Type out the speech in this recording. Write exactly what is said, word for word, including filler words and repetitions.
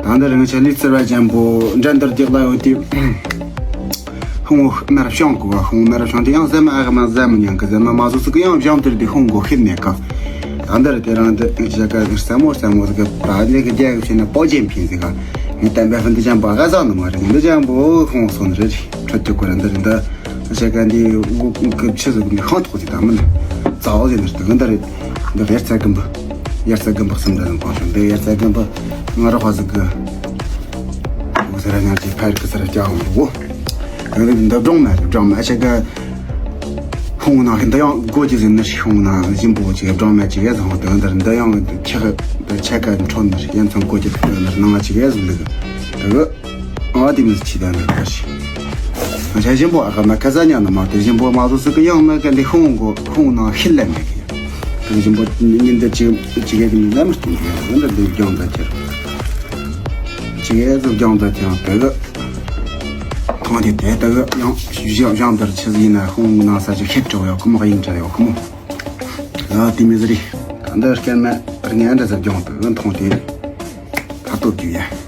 ད་འདི་རིང་ཆ་ལི་ཙི་བ་ཅན་པོ་འགྲན་བསྡུར་རྒྱག་ལ་ཡོད་དེ། ཧུང་མར་བྱང་གོ་ཧུང་མར་བྱང་དེ་ཡང་ཟ་མ་ཨ་ག་མ་ཟ་མི་ཉན་གི་ཟ་མ་མ་བཟོ་ཟིག་གི་ཡང་བྱང་དེར་དེ་ཧུང་གོ་ཤེས་མེད་ག། ད་འདི་ར་དེ་རང་འདི་ཅ་ག་ཟ་མོ་ཟ་མོ་ཟིག་གི་ད་འདི་གི་རྒྱལ་གི་ཕྱི་ན་པོ་ཅན་ཕིན་ཟིག་ག། ངས་བསྟན་པའི་ཧུན་འདི་ཅན་པོ་ཨ་ག་ཟ་ནི་མ་རེད། འདི་ཅན་པོ་ཧུང་སོང་རེད། ཁྲོད་ཀྱི་སྐོར་འདི་རེད་འདི། ཟེར་ག་འདི་འུ་གི་ཆི་ཟིག་འདི་ཤང་ཐོག་ཅིག་དང་མིན། ཙའོ་ཟེར་ནི་རེད་འདི་འདི་རེད། འདི་ཡར་ཚ་གི་འབུ། ཡར་ཚ་གི་འབུ་གསུམ་འདི་རིམ་གང་བྱུང་འདི་ཡར་ཚ་གི་འབུ། ང་རོ་ཧ་ཟིག་གི། འུ་ཟེར་ར་ཉག་ཅིག་ཕ་ཡར་གི་ཟེར་ར་སྐྱ་འོང་རུ། འདི་འདི་སྦྲང་མ་རེད། སྦྲང་མ་ཨ་ཆ་ག། ཧུང་ནང་ཧིན་འདི་ཡང་སྒོ་ཅིག་ཟེར་ནི་རེད། ཧུང་ནང་ཞིམ་པོ་ཅིག་སྦྲང་མ་ཅིག་ཡ་ཟང་འདི་འདི་འདི་ཡང་ཁྱི་ཁ་ཆ་ག་འཕྲོ་ནི་རེད། ཡ་མཚན་སྒོ་ཅིག་འདི་ནང་ང་ཅིག་ཡ་ཟིག་འདི་གི། འདི་གི། ཨ་དེ་མི་ཆི་ད་ནི་ད་ཤི། ང་ཆ་ཞིམ་པོ་ཨ་ཁ་མ་ཁ་ས་ཉག་ནི་མ་དེ་ཞིམ་པོ་མ་བཟོ་སི་གི་ཡང་མི་ག་འདི་ཧུང་གོ་ཧུང་ནང་ཧི་ལ་མེད་གི། དེ་ཞིམ་པོ་ཉིན་འདི་ཅི་ཅི་ག་གི་ནི་ལ་མི་སྟོན་གི་ཡང་འདི་འདི་རྒྱང་ད་ཁྱེར། ཅི་ག་ཟིག་རྒྱང་ད་ཁྱེར་དེ་གི། ཁོང་དེ་དེ་དེ་གི་ཡང་ཞུ་ཞིང་ཞང་དར་ཆི་ཟིག་ཡིན་ན་ཧུང་ནང་ས་ཅིག་ཁེབས་འགྲོ་ཡོད་ཁོ་མོ་ག་ཡིན་འདྲ་ཡོད་ཁོ་མོ། ཨ་དེ་མི་ཟི་རི། ད་འདི་སྐར་མ་རིང་ཡང་འདྲ་ཟིག་རྒྱང་དུ་མཐོང་དེ། ད་ལྟོ་རྒྱུ་ཡ།